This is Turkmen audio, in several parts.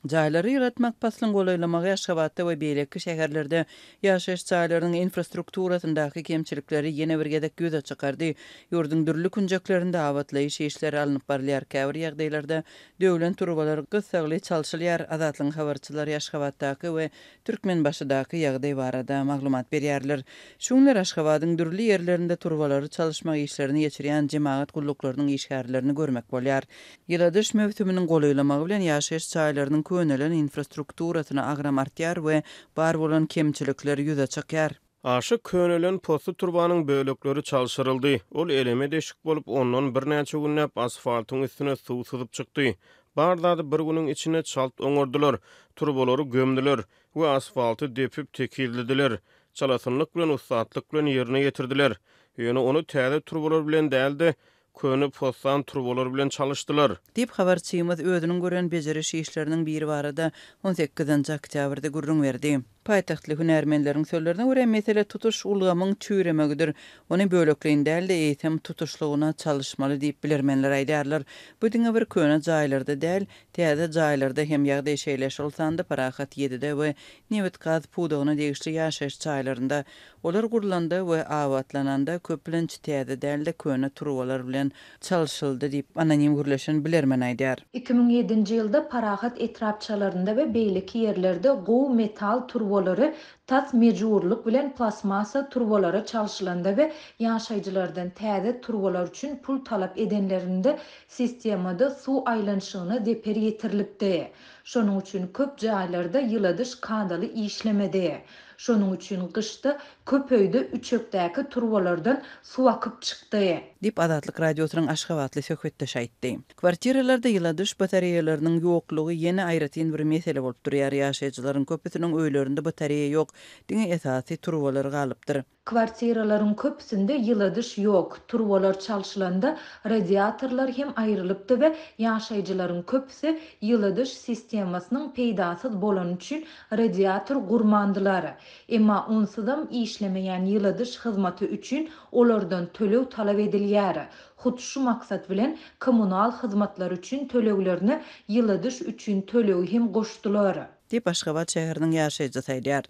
Jaýlary ýylatmak paslyň golaýlamagy Aşgabatda we beýleki şäherlerde ýaşaýyş jaýlarynyň infrastrukturasyndaky kemçilikleri ýene bir gezek ýüze çykardy. Ýurduň dürli künjeklerinde abatlaýyş işleri alnyp barylýar, käbir ýagdaýlarda döwlen turbalar gyssagly çalşylýar, Azatlygyň habarçylary Aşgabatdaky we Türkmenbaşydaky ýagdaý barada maglumat berýärler. Şu günler Aşgabadyň dürli ýerlerinde turbalary çalyşmak işlerini geçirýän jemagat gulluklarynyň işgärlerini görmek bolýar. Ýyladyş möwsüminiň golaýlamagy bilen ýaşaýyş jaýlarynyň könelen infrastrukturasyna agram artýar we bar bolan kemçilikler ýüze çykýar. Aşa könelen posly turbanyň bölekleri çalşyryldy. Ol eleme deşik bolup, ondan birnäçe günläp asfaltyň üstüne suw syzyp çykdy. Bar zady bir günüň içinde çalt oňardylar. Turbalary gömdüler we asfalty depip tekizlediler. Çalasynlyk bilen, ussatlyk bilen ýerine ýetirdiler. Ýöne ony täze turbalar bilen däl-de, köne poslan turbalar bilen çalyşdylar. Diýip, habarçymyz özüniň gören bejeriş işleriniň biri barada on sekizinji oktýabrda gürrüň berdi. Paýtagtly hünärmenleriň sözlerine görä, mesele tutuş ulgamyň çüýremegidir. Ony bölekleýin däl-de, eýsem, tutuşlygyna çalyşmaly diýip, bilermenler aýdýarlar. Bu diňe bir köne jaýlarda däl, täze jaýlarda hem ýagdaý şeýle, şol sanda Parahat ýedide we nebit-gaz pudagyna degişli ýaşaýyş jaýlarynda. Olar gurlanda we abatlananda köplenç täze däl-de köne turbalar bilen çalşyldy diýip, anonim gürleşen bilermen aýdýar. 2007-nji ýylda Parahat etrapçalarynda we beýleki ýerlerde gowy metal turbalary tas mejburlyk bilen plastmassa turbalara çalşylanda we ýaşaýjylardan täze turbalar üçin pul talap edenlerinde sistemada suw aýlanyşygyna zeper ýetirilipdi. Şonuň üçin köp jaýlarda ýyladyş kadaly işlemedi. Şonuň üçin gyşda köp öýde üçekdäki turbalardan suw akyp çykdy. Diýip, Azatlyk Radiosynyň aşgabatly söhbetdeşi aýtdy. Kwartiralarda ýyladyş batareýalarynyň ýoklugy ýene aýratyn bir mesele bolup durýar. Ýaşaýjylaryň köpüsiniň öýlerinde batareýa ýok, diňe esasy turbalar galypdyr. Kwartiralaryň köpüsinde ýyladyş ýok, turbalar çalşylanda radiatorlar hem aýrylypdy we ýaşaýjylaryň köpüsi ýyladyş sistemasynyň peýdasyz bolany üçin radiator gurmandylar. Emma onsuzam işlemeýän ýyladyş hyzmaty üçin olardan töleg talap edilýär. Hut şu maksat bilen kommunal hyzmatlar üçin töleglerine ýyladyş üçin tölegi hem goşdular. Diýip, Aşgabat şäheriniň ýaşaýjysy aýdýar.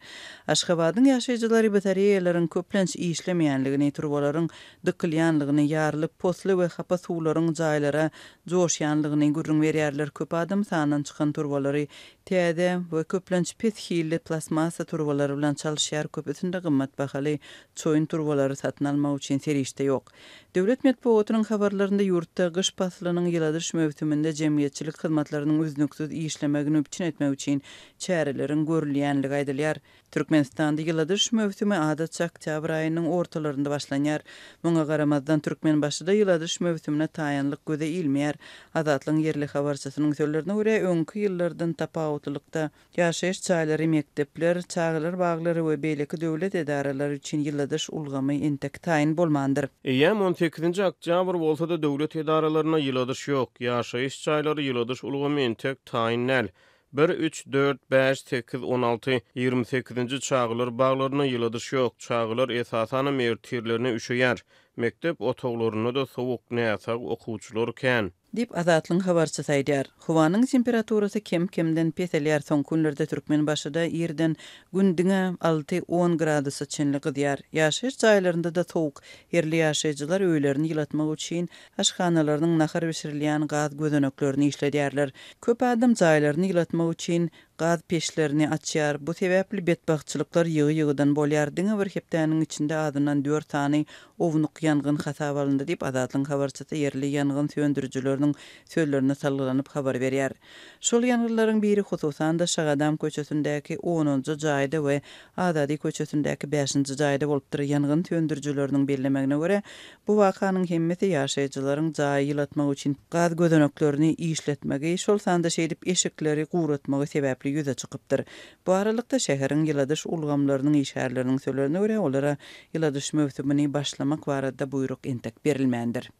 Aşgabadyň ýaşaýjylary batareýalaryň köplenç işlemeýänligini, turbalaryň dykylýanlygyny, ýarylyp posly we hapa suwlaryň jaýlara joşýanlygyny gürrüň berýärler. Köp adam sandan çykan turbalary täze we köplenç pes hilli plastmassa turbalary bilen çalyşýar, köpüsinde gymmat bahaly çoýun turbalary satyn almak üçin serişde ýok. Döwlet metbugatynyň habarlarynda ýurtda gyş paslynyň ýyladyş möwsüminde jemgyýetçilik hyzmatlarynyň üznüksiz işlemegini üpjün etmek üçin çäreleriň görülýänligi aýdylýar. Türkmenistanda ýyladyş möwsümi adatça oktýabr aýynyň ortalarynda başlanýar. Muňa garamazdan, Türkmenbaşyda ýyladyş möwsümine taýynlyk göze ilmeýär. Azatlygyň ýerli habarçysynyň sözlerine görä, öňki ýyllardan tapawutlylykda, Ýaşaýyş jaýlary, mekdepler, çagalar baglary we beýleki döwlet edaralary üçin ýyladyş ulgamy entek taýyn bolmandyr. Eýýäm on sekizinji oktýabr bolsa-da döwlet edaralarynda ýyladyş ýok. Ýaşaýyş jaýlary, ýyladyş ulgamy entek taýyn däl. Bir, üç, dört, bäş, sekiz, 16, 28-nji çagalar baglarynda ýyladyş ýok. Çagalar esasanam ertirlerine üşeýär. Mekdep otaglarynda-da sowuk, näsag okuwçylar kän. Diýip, Azatlygyň habarçysy aýdýar. Howanyň temperaturasy kem-kemden peselýär, soňky günlerde Türkmenbaşyda irden Gün diňe alty, on gradusa çenli gyzýar. Ýaşaýyş jaýlarynda-da sowuk. Ýerli ýaşaýjylar öýlerini ýylatmak üçin aşhanalarynyň nahar bişirilýän gaz gözeneklerini işledýärler. Köp adam jaýlaryny ýylatmak üçin gaz peçlerini açýar. Bu sebäpli betbagtçylyklar ýygy-ýygydan bolýar. Diňe bir hepdäniň içinde azyndan dört sany ownuk ýangyn hasaba alyndy diýip, Azatlygyň habarçysy ýerli ýangyn söndürijileriniň sözlerine salgylanyp habar berýär. Şol ýangynlaryň biri hususan-da Şagadam köçesindäki onunjy jaýda we Azady köçesindäki bäşinji jaýda bolupdyr. Ýangyn söndürijileriniň bellemegine görä, bu wakanyň hemmesi ýaşaýjylaryň jaýy ýylatmak üçin gaz gözeneklerini işletmegi, şol sanda şeýdip eşikleri guratmagy sebäpli ýüze çykypdyr. Bu aralykda, şäheriň ýyladyş ulgamlarynyň işgärleriniň sözlerine görä, olara ýyladyş möwsümini başlamak barada buýruk entek berilmändir.